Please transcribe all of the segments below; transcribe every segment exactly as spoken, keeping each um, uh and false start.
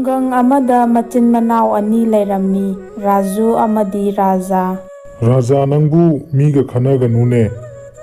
ꯈꯨꯡꯒꯪ ꯑꯃꯗ ꯃꯆꯤꯟ ꯃꯅꯥꯎ ꯑꯅꯤ ꯂꯩꯔꯝꯃꯤ, ꯔꯥꯖꯨ ꯑꯃꯗꯤ ꯔꯥꯖꯥ꯫ ꯔꯥꯖꯥ, ꯅꯪꯕꯨ ꯃꯤꯒ ꯈꯟꯅꯒꯅꯨꯅꯦ,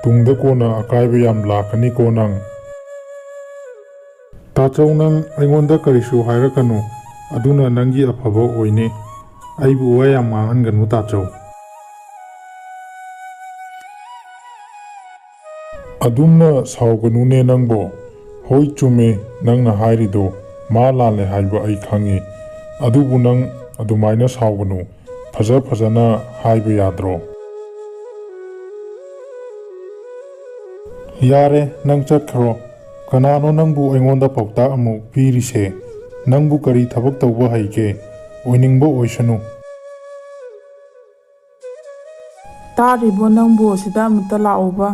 ꯇꯨꯡꯗ ꯀꯣꯟꯅ ꯑꯀꯥꯏꯕ ꯌꯥꯝ ꯂꯥꯛꯀꯅꯤꯀꯣ ꯅꯪ꯫ ꯇꯥꯆꯧ, ꯅꯪ ꯑꯩꯉꯣꯟꯗ ꯀꯔꯤꯁꯨ ꯍꯥꯏꯔꯛꯀꯅꯨ, ꯑꯗꯨꯅ ꯅꯪꯒꯤ ꯑꯐꯕ ꯑꯣꯏꯅꯤ꯫ ꯑꯩꯕꯨ ꯋꯥ ꯌꯥꯝ ꯉꯥꯡꯍꯟꯒꯅꯨ, ꯇꯥꯆꯧ꯫ ꯑꯗꯨꯝꯅ ꯁꯥꯎꯒꯅꯨꯅꯦ ꯅꯪꯕꯣ꯫ ꯍꯣꯏ, ꯆꯨꯝꯃꯦ ꯅꯪꯅ ꯍꯥꯏꯔꯤꯗꯣ, ꯃꯥ ꯂꯥꯜꯂꯦ ꯍꯥꯏꯕ ꯑꯩ ꯈꯪꯉꯤ꯫ ꯑꯗꯨꯕꯨ ꯅꯪ ꯑꯗꯨꯃꯥꯏꯅ ꯁꯥꯎꯒꯅꯨ, ꯐꯖ ꯐꯖꯅ ꯍꯥꯏꯕ ꯌꯥꯗ꯭ꯔꯣ? ꯌꯥꯔꯦ, ꯅꯪ ꯆꯠꯈ꯭ꯔꯣ꯫ ꯀꯅꯥꯅꯣ ꯅꯪꯕꯨ ꯑꯩꯉꯣꯟꯗ ꯄꯥꯎꯇꯥꯛ ꯑꯃꯨꯛ ꯄꯤꯔꯤꯁꯦ? ꯅꯪꯕꯨ ꯀꯔꯤ ꯊꯕꯛ ꯇꯧꯕ ꯍꯩꯒꯦ? ꯑꯣꯏꯅꯤꯡꯕ ꯑꯣꯏꯁꯅꯨ꯫ ꯇꯥꯔꯤꯕꯣ ꯅꯪꯕꯨ? ꯑꯁꯤꯗ ꯑꯃꯨꯛꯇ ꯂꯥꯛꯎꯕ꯫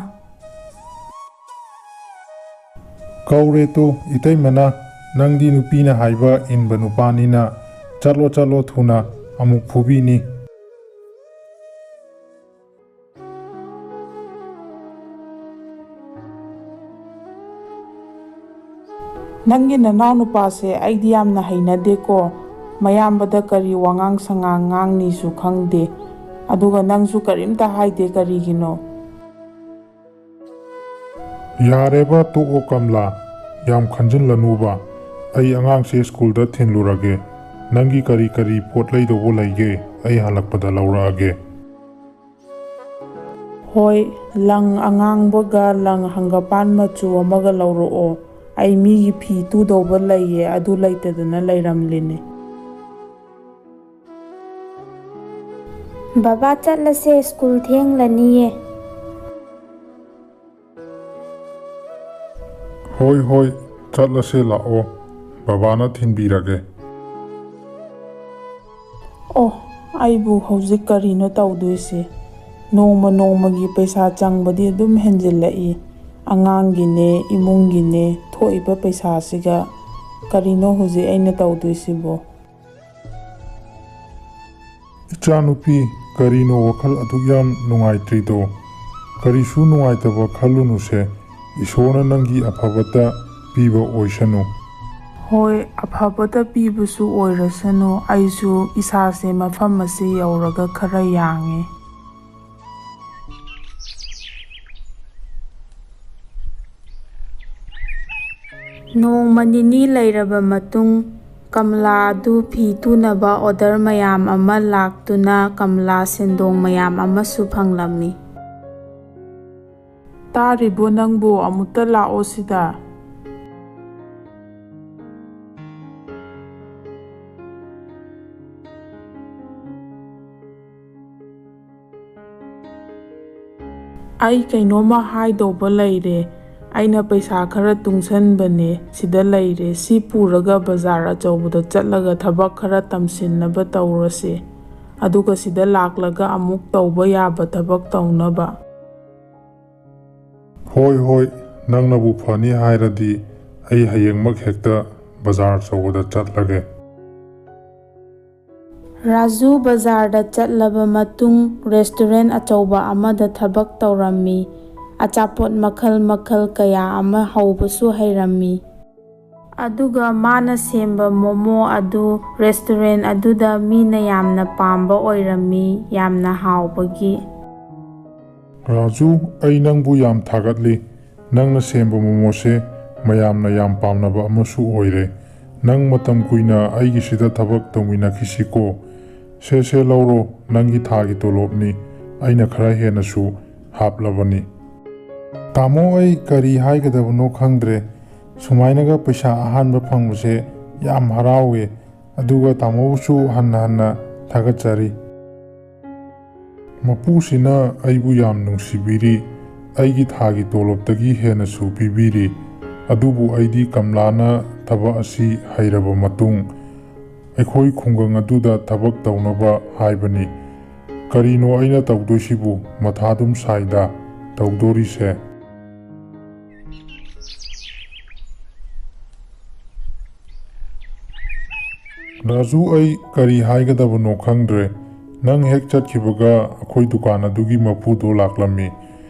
ꯀꯧꯔꯦ ꯇꯨ, ꯏꯇꯩꯃꯅ, ꯅꯪꯗꯤ ꯅꯨꯄꯤꯅ ꯍꯥꯏꯕ ꯏꯟꯕ ꯅꯨꯄꯥꯅꯤꯅ꯫ ꯆꯠꯂꯣ, ꯆꯠꯂꯣ ꯊꯨꯅ, ꯑꯃꯨꯛ ꯐꯨꯕꯤꯅꯤ꯫ ꯅꯪꯒꯤ ꯅꯅꯥꯎ ꯅꯨꯄꯥꯁꯦ ꯑꯩꯗꯤ ꯌꯥꯝꯅ ꯍꯩꯅꯗꯦꯀꯣ꯫ ꯃꯌꯥꯝꯕꯗ ꯀꯔꯤ ꯋꯥꯉꯥꯡ ꯁꯉꯥꯡ ꯉꯥꯡꯅꯤꯁꯨ ꯈꯪꯗꯦ, ꯑꯗꯨꯒ ꯅꯪꯁꯨ ꯀꯔꯤꯝꯇ ꯍꯥꯏꯗꯦ, ꯀꯔꯤꯒꯤꯅꯣ? ꯌꯥꯔꯦꯕ, ꯇꯣꯛꯑꯣ ꯀꯝꯂꯥ, ꯌꯥꯝ ꯈꯟꯖꯤꯜꯂꯅꯨꯕ꯫ ꯑꯩ ꯑꯉꯥꯡꯁꯦ ꯁ꯭ꯀꯨꯜꯗ ꯊꯤꯜꯂꯨꯔꯒꯦ꯫ ꯅꯪꯒꯤ ꯀꯔꯤ ꯀꯔꯤ ꯄꯣꯠ ꯂꯩꯗꯧꯕ ꯂꯩꯒꯦ, ꯑꯩ ꯍꯜꯂꯛꯄꯗ ꯂꯧꯔꯛꯑꯒꯦ꯫ ꯍꯣꯏ, ꯂꯪ ꯑꯉꯥꯡꯕꯒ ꯂꯪ ꯍꯪꯒꯄꯥꯟ ꯃꯆꯨ ꯑꯃꯒ ꯂꯧꯔꯛꯑꯣ꯫ ꯑꯩ ꯃꯤꯒꯤ ꯐꯤ ꯇꯨꯗꯧꯕ ꯂꯩꯌꯦ, ꯑꯗꯨ ꯂꯩꯇꯗꯅ ꯂꯩꯔꯝꯂꯤꯅꯦ꯫ ꯕꯕꯥ, ꯆꯠꯂꯁꯦ, ꯁ꯭ꯀꯨꯜ ꯊꯦꯡꯂꯅꯤꯌꯦ꯫ ꯍꯣꯏ, ꯍꯣꯏ, ꯆꯠꯂꯁꯦ, ꯂꯥꯛꯑꯣ, ꯕꯕꯥꯅ ꯊꯤꯟꯕꯤꯔꯒꯦ꯫ ꯑꯣ, ꯑꯩꯕꯨ ꯍꯧꯖꯤꯛ ꯀꯔꯤꯅꯣ ꯇꯧꯗꯣꯏꯁꯦ? ꯅꯣꯡꯃ ꯅꯣꯡꯃꯒꯤ ꯄꯩꯁꯥ ꯆꯪꯕꯗꯤ ꯑꯗꯨꯝ ꯍꯦꯟꯖꯤꯜꯂꯛꯏ꯫ ꯑꯉꯥꯡꯒꯤꯅꯦ, ꯏꯃꯨꯡꯒꯤꯅꯦ, ꯊꯣꯛꯏꯕ ꯄꯩꯁꯥꯁꯤꯒ ꯀꯔꯤꯅꯣ ꯍꯧꯖꯤꯛ ꯑꯩꯅ ꯇꯧꯗꯣꯏꯁꯤꯕꯣ? ꯏꯆꯥꯅꯨꯄꯤ, ꯀꯔꯤꯅꯣ ꯋꯥꯈꯜ ꯑꯗꯨꯛ ꯌꯥꯝ ꯅꯨꯡꯉꯥꯏꯇ꯭ꯔꯤꯗꯣ? ꯀꯔꯤꯁꯨ ꯅꯨꯡꯉꯥꯏꯇꯕ ꯈꯜꯂꯨꯅꯨꯁꯦ, ꯏꯁꯣꯔꯅ ꯅꯪꯒꯤ ꯑꯐꯕꯇ ꯄꯤꯕ ꯑꯣꯏꯁꯅꯨ꯫ ꯍꯣꯏ, ꯑꯐꯕꯇ ꯄꯤꯕꯁꯨ ꯑꯣꯏꯔꯁꯅꯨ, ꯑꯩꯁꯨ ꯏꯁꯥꯁꯦ ꯃꯐꯝ ꯑꯁꯤ ꯌꯧꯔꯒ ꯈꯔ ꯌꯥꯡꯉꯦ꯫ ꯅꯣꯡꯃ ꯅꯤꯅꯤ ꯂꯩꯔꯕ ꯃꯇꯨꯡ, ꯀꯝꯂꯥ ꯑꯗꯨ ꯐꯤ ꯇꯨꯅꯕ ꯑꯣꯔꯗꯔ ꯃꯌꯥꯝ ꯑꯃ ꯂꯥꯛꯇꯨꯅ ꯀꯝꯂꯥ ꯁꯦꯟꯗꯣꯡ ꯃꯌꯥꯝ ꯑꯃꯁꯨ ꯐꯪꯂꯝꯃꯤ꯫ ꯇꯥꯔꯤꯕꯣ ꯅꯪꯕꯨ? ꯑꯃꯨꯛꯇ ꯂꯥꯛꯑꯣ ꯁꯤꯗ꯫ ꯑꯩ ꯀꯩꯅꯣꯝꯃ ꯍꯥꯏꯗꯧꯕ ꯂꯩꯔꯦ꯫ ꯑꯩꯅ ꯄꯩꯁꯥ ꯈꯔ ꯇꯨꯡꯁꯟꯕꯅꯦ, ꯁꯤꯗ ꯂꯩꯔꯦ꯫ ꯁꯤ ꯄꯨꯔꯒ ꯕꯖꯥꯔ ꯑꯆꯧꯕꯗ ꯆꯠꯂꯒ ꯊꯕꯛ ꯈꯔ ꯇꯝꯁꯤꯟꯅꯕ ꯇꯧꯔꯁꯦ꯫ ꯑꯗꯨꯒ ꯁꯤꯗ ꯂꯥꯛꯂꯒ ꯑꯃꯨꯛ ꯇꯧꯕ ꯌꯥꯕ ꯊꯕꯛ ꯇꯧꯅꯕ꯫ ꯍꯣꯏ, ꯍꯣꯏ, ꯅꯪꯅꯕꯨ ꯐꯅꯤ ꯍꯥꯏꯔꯗꯤ ꯑꯩ ꯍꯌꯦꯡꯃꯛ ꯍꯦꯛꯇ ꯕꯖꯥꯔ ꯑꯆꯧꯕꯗ ꯆꯠꯂꯒꯦ꯫ ꯔꯥꯖꯨ ꯕꯖꯥꯔꯗ ꯆꯠꯂꯕ ꯃꯇꯨꯡ ꯔꯦꯁꯇꯨꯔꯦꯟ ꯑꯆꯧꯕ ꯑꯃꯗ ꯊꯕꯛ ꯇꯧꯔꯝꯃꯤ꯫ ꯑꯆꯥꯄꯣꯠ ꯃꯈꯜ ꯃꯈꯜ ꯀꯌꯥ ꯑꯃ ꯍꯧꯕꯁꯨ ꯍꯩꯔꯝꯃꯤ꯫ ꯑꯗꯨꯒ ꯃꯥꯅ ꯁꯦꯝꯕ ꯃꯣꯃꯣ ꯑꯗꯨ ꯔꯦꯁꯇꯨꯔꯦꯟ ꯑꯗꯨꯗ ꯃꯤꯅ ꯌꯥꯝꯅ ꯄꯥꯝꯕ ꯑꯣꯏꯔꯝꯃꯤ, ꯌꯥꯝꯅ ꯍꯥꯎꯕꯒꯤ꯫ ꯔꯥꯖꯨ, ꯑꯩ ꯅꯪꯕꯨ ꯌꯥꯝ ꯊꯥꯒꯠꯂꯤ꯫ ꯅꯪꯅ ꯁꯦꯝꯕ ꯃꯣꯃꯣꯁꯦ ꯃꯌꯥꯝꯅ ꯌꯥꯝ ꯄꯥꯝꯅꯕ ꯑꯃꯁꯨ ꯑꯣꯏꯔꯦ꯫ ꯅꯪ ꯃꯇꯝ ꯀꯨꯏꯅ ꯑꯩꯒꯤꯁꯤꯗ ꯊꯕꯛ ꯇꯧꯃꯤꯟꯅꯈꯤꯁꯤꯀꯣ꯫ ꯁꯦ, ꯁꯦ, ꯂꯧꯔꯣ, ꯅꯪꯒꯤ ꯊꯥꯒꯤ ꯇꯣꯂꯣꯞꯅꯤ꯫ ꯑꯩꯅ ꯈꯔ ꯍꯦꯟꯅꯁꯨ ꯍꯥꯞꯂꯕꯅꯤ꯫ ꯇꯥꯃꯣ, ꯑꯩ ꯀꯔꯤ ꯍꯥꯏꯒꯗꯕꯅꯣ ꯈꯪꯗ꯭ꯔꯦ꯫ ꯁꯨꯃꯥꯏꯅꯒ ꯄꯩꯁꯥ ꯑꯍꯥꯟꯕ ꯐꯪꯕꯁꯦ ꯌꯥꯝ ꯍꯔꯥꯎꯋꯦ꯫ ꯑꯗꯨꯒ ꯇꯥꯃꯣꯕꯨꯁꯨ ꯍꯟꯅ ꯍꯟꯅ ꯊꯥꯒꯠꯆꯔꯤ꯫ ꯃꯄꯨꯁꯤꯅ ꯑꯩꯕꯨ ꯌꯥꯝ ꯅꯨꯡꯁꯤꯕꯤꯔꯤ, ꯑꯩꯒꯤ ꯊꯥꯒꯤ ꯇꯣꯂꯣꯞꯇꯒꯤ ꯍꯦꯟꯅꯁꯨ ꯄꯤꯕꯤꯔꯤ꯫ ꯑꯗꯨꯕꯨ ꯑꯩꯗꯤ ꯀꯝꯂꯥꯅ ꯊꯕꯛ ꯑꯁꯤ ꯍꯩꯔꯕ ꯃꯇꯨꯡ ꯑꯩꯈꯣꯏ ꯈꯨꯡꯒꯪ ꯑꯗꯨꯗ ꯊꯕꯛ ꯇꯧꯅꯕ ꯍꯥꯏꯕꯅꯤ꯫ ꯀꯔꯤꯅꯣ ꯑꯩꯅ ꯇꯧꯗꯣꯏꯁꯤꯕꯨ? ꯃꯊꯥ ꯑꯗꯨꯝ ꯁꯥꯏꯗ ꯇꯧꯗꯣꯔꯤꯁꯦ꯫ ꯔꯥꯖꯨ, ꯑꯩ ꯀꯔꯤ ꯍꯥꯏꯒꯗꯕꯅꯣ ꯈꯪꯗ꯭ꯔꯦ꯫ ꯅꯪ ꯍꯦꯛ ꯆꯠꯈꯤꯕꯒ ꯑꯩꯈꯣꯏ ꯗꯨꯀꯥꯟ ꯑꯗꯨꯒꯤ ꯃꯄꯨꯗꯣ ꯂꯥꯛꯂꯝꯃꯤ꯫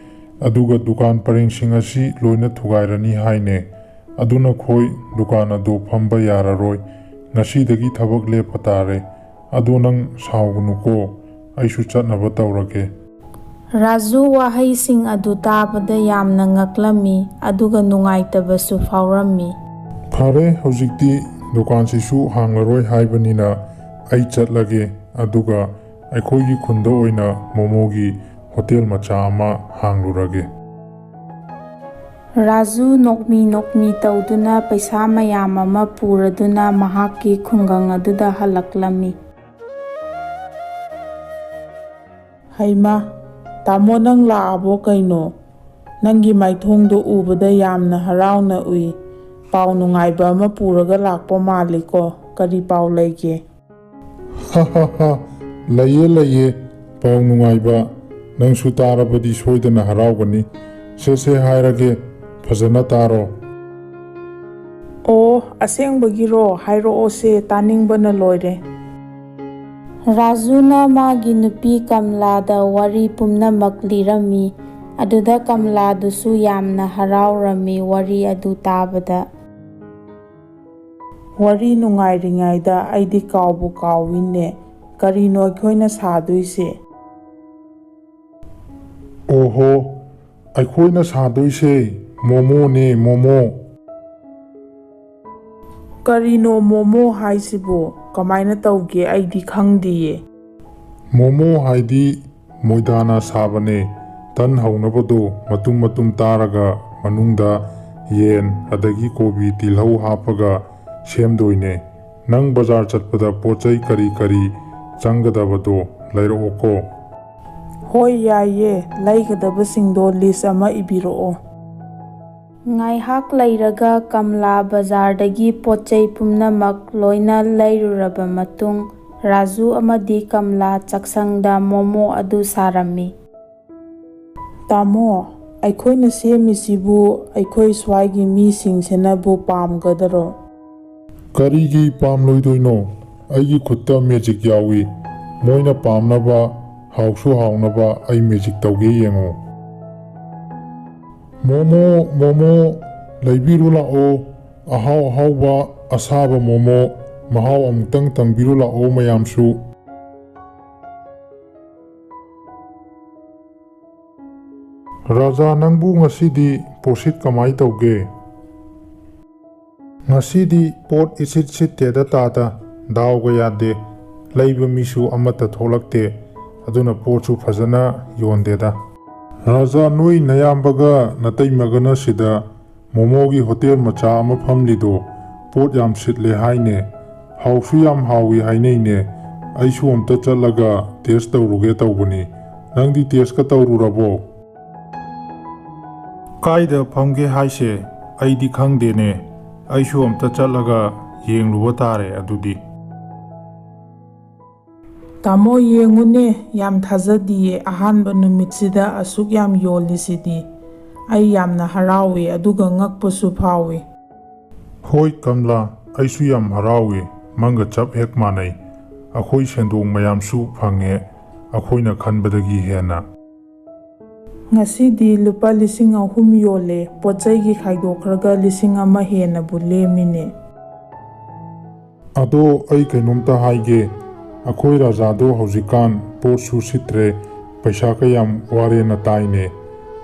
ꯑꯗꯨꯒ ꯗꯨꯀꯥꯟ ꯄꯔꯦꯡꯁꯤꯡ ꯑꯁꯤ ꯂꯣꯏꯅ ꯊꯨꯒꯥꯏꯔꯅꯤ ꯍꯥꯏꯅꯦ꯫ ꯑꯗꯨ ꯅꯈꯣꯏ ꯗꯨꯀꯥꯟ ꯑꯗꯨ ꯐꯝꯕ ꯌꯥꯔꯔꯣꯏ꯫ ꯉꯁꯤꯗꯒꯤ ꯊꯕꯛ ꯂꯦꯞꯄ ꯇꯥꯔꯦ꯫ ꯑꯗꯣ ꯅꯪ ꯁꯥꯎꯒꯅꯨꯀꯣ, ꯑꯩꯁꯨ ꯆꯠꯅꯕ ꯇꯧꯔꯒꯦ꯫ ꯔꯥꯖꯨ ꯋꯥꯍꯩꯁꯤꯡ ꯑꯗꯨ ꯇꯥꯕꯗ ꯌꯥꯝꯅ ꯉꯛꯂꯝꯃꯤ, ꯑꯗꯨꯒ ꯅꯨꯡꯉꯥꯏꯇꯕꯁꯨ ꯐꯥꯎꯔꯝꯃꯤ꯫ ꯐꯔꯦ, ꯍꯧꯖꯤꯛꯇꯤ ꯗꯨꯀꯥꯟꯁꯤꯁꯨ ꯍꯥꯡꯂꯔꯣꯏ ꯍꯥꯏꯕꯅꯤꯅ ꯑꯩ ꯆꯠꯂꯒꯦ, ꯑꯗꯨꯒ ꯑꯩꯈꯣꯏꯒꯤ ꯈꯨꯟꯗ ꯑꯣꯏꯅ ꯃꯣꯃꯣꯒꯤ ꯍꯣꯇꯦꯜ ꯃꯆꯥ ꯑꯃ ꯍꯥꯡꯂꯨꯔꯒꯦ꯫ ꯔꯥꯖꯨ ꯅꯣꯛꯃꯤ ꯅꯣꯛꯃꯤ ꯇꯧꯗꯨꯅ ꯄꯩꯁꯥ ꯃꯌꯥꯝ ꯑꯃ ꯄꯨꯔꯗꯨꯅ ꯃꯍꯥꯛꯀꯤ ꯈꯨꯡꯒꯪ ꯑꯗꯨꯗ ꯍꯜꯂꯛꯂꯝꯃꯤ꯫ ꯍꯩꯃꯥ, ꯇꯥꯃꯣ, ꯅꯪ ꯂꯥꯛꯑꯕꯣ ꯀꯩꯅꯣ? ꯅꯪꯒꯤ ꯃꯥꯏꯊꯣꯡꯗꯣ ꯎꯕꯗ ꯌꯥꯝꯅ ꯍꯔꯥꯎꯅ ꯎꯏ꯫ ꯄꯥꯎ ꯅꯨꯡꯉꯥꯏꯕ ꯑꯃ ꯄꯨꯔꯒ ꯂꯥꯛꯄ ꯃꯥꯜꯂꯤꯀꯣ? ꯀꯔꯤ ꯄꯥꯎ ꯂꯩꯒꯦ? ꯍꯥ ꯍꯥ ꯍꯥ, ꯂꯩꯌꯦ ꯂꯩꯌꯦ, ꯄꯥꯎ ꯅꯨꯡꯉꯥꯏꯕ꯫ ꯅꯪꯁꯨ ꯇꯥꯔꯕꯗꯤ ꯁꯣꯏꯗꯅ ꯍꯔꯥꯎꯒꯅꯤ꯫ ꯁꯦ ꯁꯦ ꯍꯥꯏꯔꯒꯦ, ꯐꯖꯅ ꯇꯥꯔꯣ꯫ ꯑꯣ, ꯑꯁꯦꯡꯕꯒꯤꯔꯣ? ꯍꯥꯏꯔꯛꯑꯣꯁꯦ, ꯇꯥꯅꯤꯡꯕꯅ ꯂꯣꯏꯔꯦ꯫ ꯔꯥꯖꯨꯅ ꯃꯥꯒꯤ ꯅꯨꯄꯤ ꯀꯝꯂꯥꯗ ꯋꯥꯔꯤ ꯄꯨꯝꯅꯃꯛ ꯂꯤꯔꯝꯃꯤ꯫ ꯑꯗꯨꯗ ꯀꯝꯂꯥꯗꯨꯁꯨ ꯌꯥꯝꯅ ꯍꯔꯥꯎꯔꯝꯃꯤ ꯋꯥꯔꯤ ꯑꯗꯨ ꯇꯥꯕꯗ꯫ ꯋꯥꯔꯤ ꯅꯨꯡꯉꯥꯏꯔꯤꯉꯩꯗ ꯑꯩꯗꯤ ꯀꯥꯎꯕꯨ ꯀꯥꯎꯏꯅꯦ꯫ ꯀꯔꯤꯅꯣ ꯑꯩꯈꯣꯏꯅ ꯁꯥꯗꯣꯏꯁꯦ? ꯑꯣꯍꯣ, ꯑꯩꯈꯣꯏꯅ ꯁꯥꯗꯣꯏꯁꯦ ꯃꯣꯃꯣꯅꯦ, ꯃꯣꯃꯣ꯫ ꯀꯔꯤꯅꯣ ꯃꯣꯃꯣ ꯍꯥꯏꯁꯤꯕꯨ? ꯀꯃꯥꯏꯅ ꯇꯧꯒꯦ? ꯑꯩꯗꯤ ꯈꯪꯗꯤꯌꯦ꯫ ꯃꯣꯃꯣ ꯍꯥꯏꯗꯤ ꯃꯣꯏꯗꯥꯅ ꯁꯥꯕꯅꯦ꯫ ꯇꯟ ꯍꯧꯅꯕꯗꯣ ꯃꯇꯨꯝ ꯃꯇꯨꯝ ꯇꯥꯔꯒ ꯃꯅꯨꯡꯗ ꯌꯦꯟ ꯑꯗꯒꯤ ꯀꯣꯕꯤ, ꯇꯤꯜꯍꯧ ꯍꯥꯞꯄꯒ ꯁꯦꯝꯗꯣꯏꯅꯦ꯫ ꯅꯪ ꯕꯖꯥꯔ ꯆꯠꯄꯗ ꯄꯣꯠ ꯆꯩ ꯀꯔꯤ ꯀꯔꯤ ꯆꯪꯒꯗꯕꯗꯣ ꯂꯩꯔꯛꯑꯣꯀꯣ꯫ ꯍꯣꯏ, ꯌꯥꯏꯌꯦ꯫ ꯂꯩꯒꯗꯕꯁꯤꯡꯗꯣ ꯂꯤꯁ ꯑꯃ ꯏꯕꯤꯔꯛꯑꯣ꯫ ꯉꯥꯏꯍꯥꯛ ꯂꯩꯔꯒ ꯀꯝꯂꯥ ꯕꯖꯥꯔꯗꯒꯤ ꯄꯣꯠ ꯆꯩ ꯄꯨꯝꯅꯃꯛ ꯂꯣꯏꯅ ꯂꯩꯔꯨꯔꯕ ꯃꯇꯨꯡ, ꯔꯥꯖꯨ ꯑꯃꯗꯤ ꯀꯝꯂꯥ ꯆꯥꯛꯁꯪꯗ ꯃꯣꯃꯣ ꯑꯗꯨ ꯁꯥꯔꯝꯃꯤ꯫ ꯇꯥꯃꯣ, ꯑꯩꯈꯣꯏꯅ ꯁꯦꯝꯃꯤꯁꯤꯕꯨ ꯑꯩꯈꯣꯏ ꯁ꯭ꯋꯥꯏꯒꯤ ꯃꯤꯁꯤꯡꯁꯤꯅꯕꯨ ꯄꯥꯝꯒꯗꯔꯣ? ꯀꯔꯤꯒꯤ ꯄꯥꯝꯂꯣꯏꯗꯣꯏꯅꯣ? ꯑꯩꯒꯤ ꯈꯨꯠꯇ ꯃꯦꯖꯤꯛ ꯌꯥꯎꯏ꯫ ꯃꯣꯏꯅ ꯄꯥꯝꯅꯕ, ꯍꯥꯎꯁꯨ ꯍꯥꯎꯅꯕ ꯑꯩ ꯃꯦꯖꯤꯛ ꯇꯧꯒꯦ, ꯌꯦꯡꯉꯨ꯫ ꯃꯣꯃꯣ, ꯃꯣꯃꯣ, ꯂꯩꯕꯤꯔꯨ ꯂꯥꯛꯑꯣ, ꯑꯍꯥꯎ ꯑꯍꯥꯎꯕ ꯑꯁꯥꯕ ꯃꯣꯃꯣ ꯃꯍꯥꯎ ꯑꯃꯨꯛꯇꯪ ꯇꯪꯕꯤꯔꯨ ꯂꯥꯛꯑꯣ ꯃꯌꯥꯝꯁꯨ꯫ ꯔꯥꯖꯥ, ꯅꯪꯕꯨ ꯉꯁꯤꯗꯤ ꯄꯣꯠꯁꯤꯠ ꯀꯃꯥꯏ ꯇꯧꯒꯦ? ꯉꯁꯤꯗꯤ ꯄꯣꯠ ꯏꯁꯤꯠ ꯁꯤꯠꯇꯦꯗ ꯇꯥꯗ, ꯗꯥꯎꯒ ꯌꯥꯗꯦ꯫ ꯂꯩꯕ ꯃꯤꯁꯨ ꯑꯃꯠꯇ ꯊꯣꯛꯂꯛꯇꯦ, ꯑꯗꯨꯅ ꯄꯣꯠꯁꯨ ꯐꯖꯅ ꯌꯣꯟꯗꯦꯗ꯫ ꯔꯥꯖꯥ, ꯅꯣꯏ ꯅꯌꯥꯝꯕꯒ ꯅꯇꯩꯃꯒꯅ ꯁꯤꯗ ꯃꯣꯃꯣꯒꯤ ꯍꯣꯇꯦꯜ ꯃꯆꯥ ꯑꯃ ꯐꯝꯂꯤꯗꯣ ꯄꯣꯠ ꯌꯥꯝ ꯁꯤꯠꯂꯦ ꯍꯥꯏꯅꯦ, ꯍꯥꯎꯁꯨ ꯌꯥꯝ ꯍꯥꯎꯏ ꯍꯥꯏꯅꯩꯅꯦ꯫ ꯑꯩꯁꯨ ꯑꯝꯇ ꯆꯠꯂꯒ ꯇꯦꯁ ꯇꯧꯔꯨꯒꯦ ꯇꯧꯕꯅꯤ꯫ ꯅꯪꯗꯤ ꯇꯦꯁꯀ ꯇꯧꯔꯨꯔꯕꯣ? ꯀꯥꯏꯗ ꯐꯝꯒꯦ ꯍꯥꯏꯁꯦ? ꯑꯩꯗꯤ ꯈꯪꯗꯦꯅꯦ꯫ ꯑꯩꯁꯨ ꯑꯝꯇ ꯆꯠꯂꯒ ꯌꯦꯡꯂꯨꯕ ꯇꯥꯔꯦ ꯑꯗꯨꯗꯤ꯫ ꯇꯥꯃꯣ, ꯌꯦꯡꯉꯨꯅꯦ, ꯌꯥꯝ ꯊꯥꯖꯗꯤꯌꯦ, ꯑꯍꯥꯟꯕ ꯅꯨꯃꯤꯠꯁꯤꯗ ꯑꯁꯨꯛ ꯌꯥꯝ ꯌꯣꯜꯂꯤꯁꯤꯗꯤ꯫ ꯑꯩ ꯌꯥꯝꯅ ꯍꯔꯥꯎꯏ, ꯑꯗꯨꯒ ꯉꯛꯄꯁꯨ ꯐꯥꯎꯏ꯫ ꯍꯣꯏ ꯀꯝꯂꯥ, ꯑꯩꯁꯨ ꯌꯥꯝ ꯍꯔꯥꯎꯏ, ꯃꯪꯒ ꯆꯞ ꯍꯦꯛ ꯃꯥꯟꯅꯩ꯫ ꯑꯩꯈꯣꯏ ꯁꯦꯟꯗꯣꯡ ꯃꯌꯥꯝꯁꯨ ꯐꯪꯉꯦ, ꯑꯩꯈꯣꯏꯅ ꯈꯟꯕꯗꯒꯤ ꯍꯦꯟꯅ꯫ ꯉꯁꯤꯗꯤ ꯂꯨꯄꯥ ꯂꯤꯁꯤꯡ ꯑꯍꯨꯝ ꯌꯣꯜꯂꯦ, ꯄꯣꯠ ꯆꯩꯒꯤ ꯈꯥꯏꯗꯣꯛꯈ꯭ꯔꯒ ꯂꯤꯁꯤꯡ ꯑꯃ ꯍꯦꯟꯅꯕꯨ ꯂꯦꯝꯃꯤꯅꯦ꯫ ꯑꯗꯣ ꯑꯩ ꯀꯩꯅꯣꯝꯇ ꯍꯥꯏꯒꯦ, ꯑꯩꯈꯣꯏ ꯔꯥꯖꯥꯗꯣ ꯍꯧꯖꯤꯛꯀꯥꯟ ꯄꯣꯠꯁꯨ ꯁꯤꯠꯇ꯭ꯔꯦ, ꯄꯩꯁꯥ ꯀꯌꯥꯝ ꯋꯥꯔꯦꯅ ꯇꯥꯏꯅꯦ,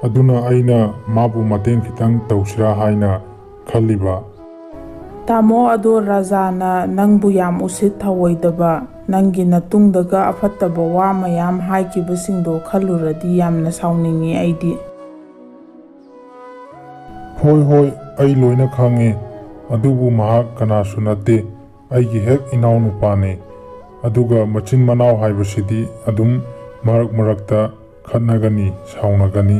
ꯑꯗꯨꯅ ꯑꯩꯅ ꯃꯥꯕꯨ ꯃꯇꯦꯡ ꯈꯤꯇꯪ ꯇꯧꯁꯤꯔꯥ ꯍꯥꯏꯅ ꯈꯜꯂꯤꯕ꯫ ꯇꯥꯃꯣ, ꯑꯗꯣ ꯔꯥꯖꯥꯅ ꯅꯪꯕꯨ ꯌꯥꯝ ꯎꯁꯤꯠ ꯊꯑꯣꯏꯗꯕ, ꯅꯪꯒꯤ ꯅꯇꯨꯡꯗꯒ ꯑꯐꯠꯇꯕ ꯋꯥ ꯃꯌꯥꯝ ꯍꯥꯏꯈꯤꯕꯁꯤꯡꯗꯣ ꯈꯜꯂꯨꯔꯗꯤ ꯌꯥꯝꯅ ꯁꯥꯎꯅꯤꯡꯉꯤ ꯑꯩꯗꯤ꯫ ꯍꯣꯏ ꯍꯣꯏ, ꯑꯩ ꯂꯣꯏꯅ ꯈꯪꯉꯦ, ꯑꯗꯨꯕꯨ ꯃꯍꯥꯛ ꯀꯅꯥꯁꯨ ꯅꯠꯇꯦ, ꯑꯩꯒꯤ ꯍꯦꯛ ꯏꯅꯥꯎꯅꯨꯄꯥꯅꯤ꯫ ꯑꯗꯨꯒ ꯃꯆꯤꯟ ꯃꯅꯥꯎ ꯍꯥꯏꯕꯁꯤꯗꯤ ꯑꯗꯨꯝ ꯃꯔꯛ ꯃꯔꯛꯇ ꯈꯠꯅꯒꯅꯤ, ꯁꯥꯎꯅꯒꯅꯤ꯫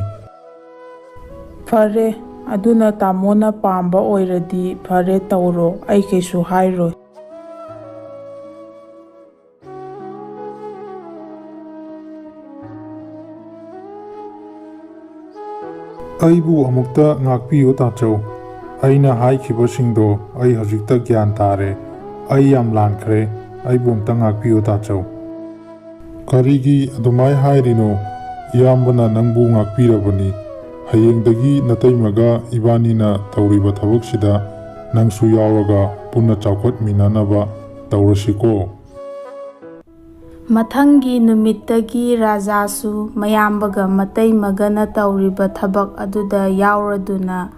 ꯐꯔꯦ, ꯑꯗꯨꯅ ꯇꯥꯃꯣꯅ ꯄꯥꯝꯕ ꯑꯣꯏꯔꯗꯤ ꯐꯔꯦ, ꯇꯧꯔꯣ, ꯑꯩ ꯀꯩꯁꯨ ꯍꯥꯏꯔꯣꯏ꯫ ꯑꯩꯕꯨ ꯑꯃꯨꯛꯇ ꯉꯥꯛꯄꯤꯌꯨ ꯇꯥꯆꯧ꯫ ꯑꯩꯅ ꯍꯥꯏꯈꯤꯕꯁꯤꯡꯗꯣ ꯑꯩ ꯍꯧꯖꯤꯛꯇ ꯒ꯭ꯌꯥꯟ ꯇꯥꯔꯦ꯫ ꯑꯩ ꯌꯥꯝ ꯂꯥꯟꯈ꯭ꯔꯦ꯫ ꯑꯩꯕꯨ ꯑꯝꯇ ꯉꯥꯛꯄꯤꯌꯨ ꯇꯥꯆꯧ꯫ ꯀꯔꯤꯒꯤ ꯑꯗꯨꯃꯥꯏ ꯍꯥꯏꯔꯤꯅꯣ? ꯏꯌꯥꯝꯕꯅ ꯅꯪꯕꯨ ꯉꯥꯛꯄꯤꯔꯕꯅꯤ꯫ ꯍꯌꯦꯡꯗꯒꯤ ꯅꯇꯩꯃꯒ ꯏꯕꯥꯅꯤꯅ ꯇꯧꯔꯤꯕ ꯊꯕꯛꯁꯤꯗ ꯅꯪꯁꯨ ꯌꯥꯎꯔꯒ ꯄꯨꯟꯅ ꯆꯥꯎꯈꯠꯃꯤꯟꯅꯅꯕ ꯇꯧꯔꯁꯤꯀꯣ꯫ ꯃꯊꯪꯒꯤ ꯅꯨꯃꯤꯠꯇꯒꯤ ꯔꯥꯖꯥꯁꯨ ꯃꯌꯥꯝꯕꯒ ꯃꯇꯩꯃꯒꯅ ꯇꯧꯔꯤꯕ ꯊꯕꯛ ꯑꯗꯨꯗ ꯌꯥꯎꯔꯗꯨꯅ,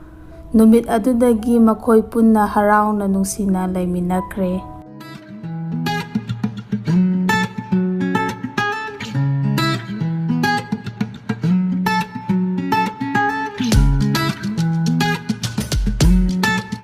ꯅꯨꯃꯤꯠ ꯑꯗꯨꯗꯒꯤ ꯃꯈꯣꯏ ꯄꯨꯟꯅ ꯍꯔꯥꯎꯅ ꯅꯨꯡꯁꯤꯅ ꯂꯩꯃꯤꯟꯅꯈ꯭ꯔꯦ꯫